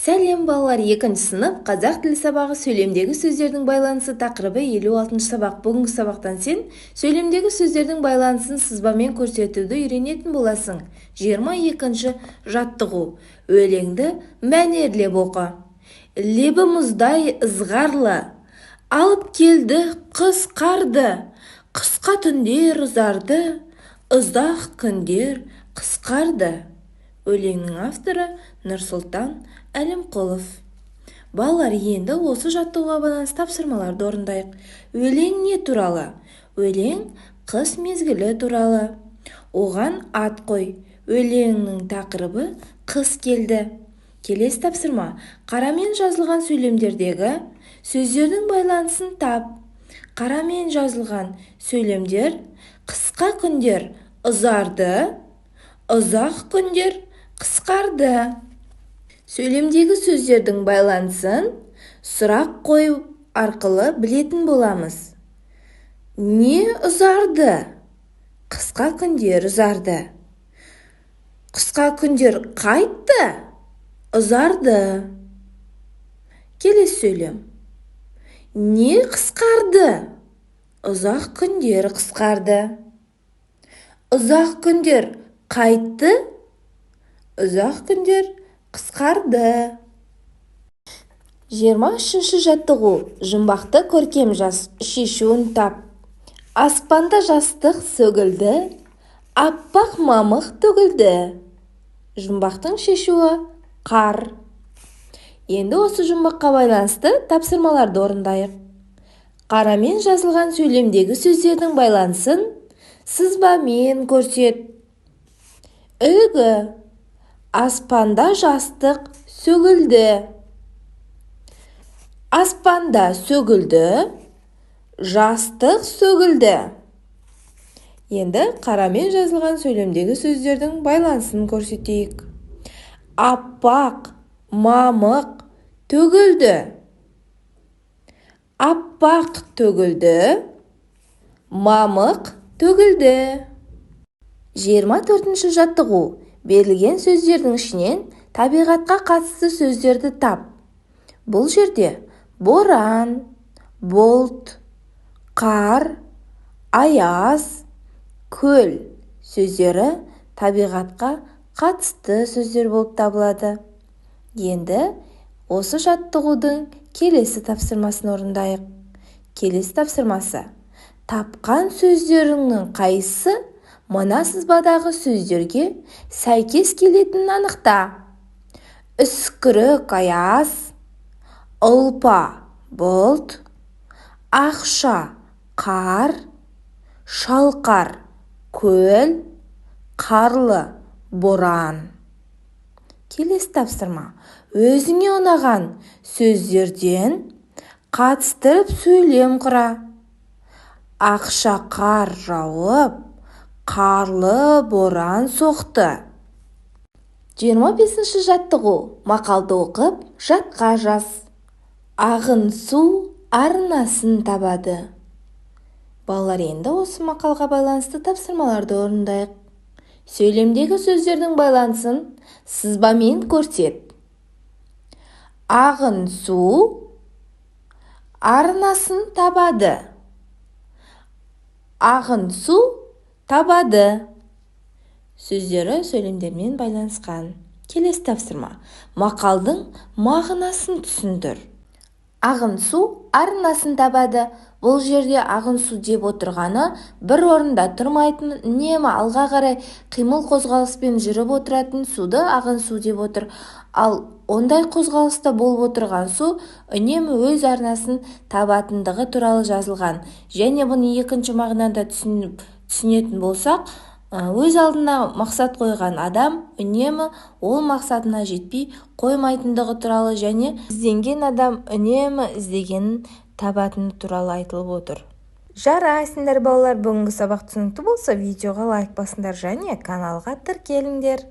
Сәлем, балалар! Екінші сынып, қазақ тілі сабағы, «Сөйлемдегі сөздердің байланысы» тақырыбы, 56-сабақ. Бүгінгі сабақтан сен сөйлемдегі сөздердің байланысын сызбамен көрсетуді үйренетін боласың. 22-жаттығу. Өлеңді мәнерлеп оқы. Лебі мұздай ызғарлы, алып келді қыс қарды. Қысқа түндер ұзарды, ұзақ күндер қысқарды. Өлеңнің авторы Нұрсұлтан Әлімқұлов. Балалар, енді осы жаттығуға байланысты тапсырмаларды орындайық. Өлең не туралы? Өлең қыс мезгілі туралы. Оған ат қой. Өлеңнің тақырыбы «Қыс келді». Келесі тапсырма. Қарамен жазылған сөйлемдердегі сөздердің байланысын тап. Қарамен жазылған сөйлемдер: қысқа күндер ұзарды, ұзақ күндер қысқарды. Сөйлемдегі сөздердің байланысын сұрақ қою арқылы білетін боламыз. Не ұзарды? Қысқа күндер ұзарды. Қысқа күндер қайтты? Ұзарды. Келесі сөйлем. Не қысқарды? Ұзақ күндер қысқарды. Ұзақ күндер қайтты? Ұзақ күндер қысқарды. 23-жаттығу. Жұмбақты көркем жаз, шешуін тап. Аспанда жастық сөгілді, аппақ мамық төгілді. Жұмбақтың шешуі – қар. Енді осы жұмбаққа байланысты тапсырмаларды орындайық. Қарамен жазылған сөйлемдегі сөздердің байланысын сызбамен көрсет. Үлгі: аспанда жастық сөгілді. Аспанда сөгілді, жастық сөгілді. Енді қарамен жазылған сөйлемдегі сөздердің байланысын көрсетейік. Аппақ мамық төгілді. Аппақ төгілді, мамық төгілді. 24-жаттығу. Берілген сөздердің ішінен табиғатқа қатысты сөздерді тап. Бұл жерде боран, бұлт, қар, аяз, көл сөздері табиғатқа қатысты сөздер болып табылады. Енді осы жаттығудың келесі тапсырмасын орындайық. Келесі тапсырмасы: тапқан сөздеріңнің қайсысы мына сызбадағы сөздерге сәйкес келетінін анықта. Үскірік аяз, ұлпа бұлт, ақша қар, шалқар көл, қарлы боран. Келесі тапсырма: өзіңе ұнаған сөздерден қатыстырып сөйлем құра. Ақша қар жауып, қарлы боран соқты. 25-жаттығу. Мақалды оқып, жатқа жаз. Ағын су арнасын табады. Балалар, енді осы мақалға байланысты тапсырмаларды орындайық. Сөйлемдегі сөздердің байланысын сызбамен көрсет. Ағын су арнасын табады. Ағын су табады сөздері сөйлемдермен байланысқан. Келесі тапсырма: мақалдың мағынасын түсіндір. Ағын су арнасын табады. Бұл жерде ағын су деп отырғаны бір орында тұрмайтын, үнемі алға қарай қимыл қозғалыспен жүріп отыратын суды ағын су деп отыр. Ал ондай қозғалыста болып отырған су үнемі өз арнасын табатындығы туралы жазылған. Және бұны екінші мағынада түсінетін болсақ, өз алдына мақсат қойған адам үнемі ол мақсатына жетпей қоймайтындығы туралы және ізденген адам үнемі іздегенін табатыны туралы айтылып отыр. Жарайсыңдар, балалар! Бүгінгі сабақ түсінікті болса, видеоға лайк басыңдар және каналға тіркеліңдер.